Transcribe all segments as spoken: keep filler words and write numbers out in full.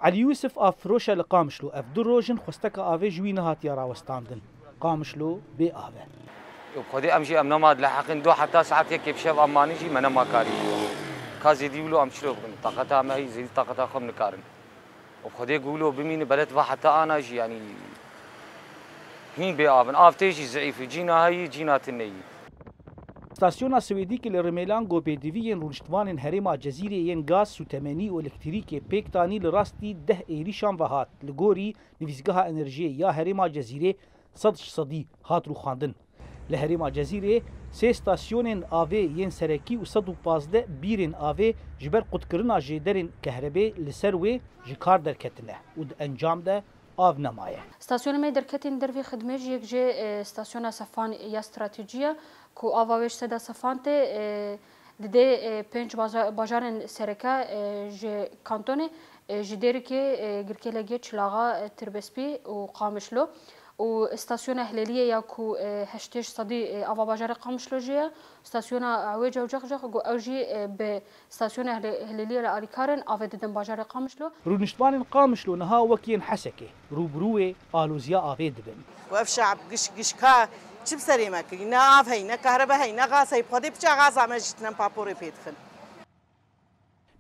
Elî Yûsif avfiroş e li Qamişlo. Ev du roj in xwesteka avê ji wî nehatiye rawestandin. Qamişlo bê av e. Bi Xwedê em jî em nema dileheqin do heta saet yekê bi şev em manî jî me nema karî. Ka zêdî wilo em çilo bikin. Taqeta me heyî zêdî taqeta xwe em nikarin. Bi Xwedê ku wilo bimîni belet va heta ana jî yanî hîn bê av in. Av tê jî zeîf e. Cîna heyî, cîna tune yî. Stasyona Swêdî ki li Rimêlan go pêdivî yên rûniştvanên herêma Cezîrê yên gaz, sûtemenî û elektrîkê pêk tanî li rastî deh êrîşan ve hat. Li gorî Nivîsgeha Enerjiyê ya Herêma Cezîrê sed ji sedî hat rûxandin. Li herêma Cezîrê sê stasyonên avê yên serekî û sed û pazdeh bîrên avê ji ber qutkirina jêderên kehrebê li ser wê ji kar derketine û di encam de av nemaye. Stasyonê me derketên dervê xidmê ji yek jê e, stasyona Sefan ya stratejî ye ku ava wê ji seda Sefan tê e, didê e, pênc baza- bajarên sereke e, ji kantonê e, ji Dêrikê, e, Girkêlegê, Çilaxa, e, Tirbespî û Qamişlo û stasyona Hilêliyê ya ku e, heştê ji sedî e, ava bajarê Qamişlo jê ye. Stasyona Ewêca û Cexcex ku ew jî e, bi Stasyona Hilê- Hilêliyê re alîkar in, avê didin bajarê Qamişlo. Rûniştvanên Qamişlo niha wek yên Hesekê rûbirûyê aloziya avê dibin. Û ev şeab giş giş ka çi bi serê me kirî? Ne av hey, ne kahrebe hey, ne gaz hey. Bi Xwedê piça gaza me jî tinem paporê pê dixin.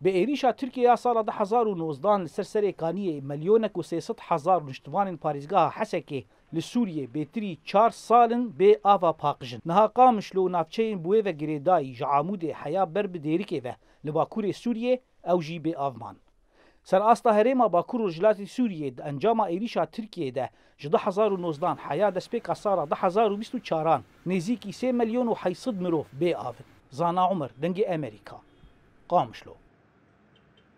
Bi êrîşa Tirkiye ya sala du hezar û nozdan li ser serê kaniyê milyonek û sê sed hezar rûniştvanên parêzgeha Hesekê li Sûriyê bêtirî çar sal in bê ava paqij in. Niha Qamişlo û navçeyên bi wê ve girêdayî ji Amûdê heya ber bi Dêrikê ve li bakurê Sûriyê ew jî bê av man. Ser asta herêma Bakur Rojhilatê Sûriyê di encama êrîşa Tirkiyê de ji du hezar û nozdan heya destpêka sala du hezar û bîst û çaran nêzîkî sê milyon û heyt sed mirov bê av in. Zana Umer, Dengê Emerîka, Qamişlo.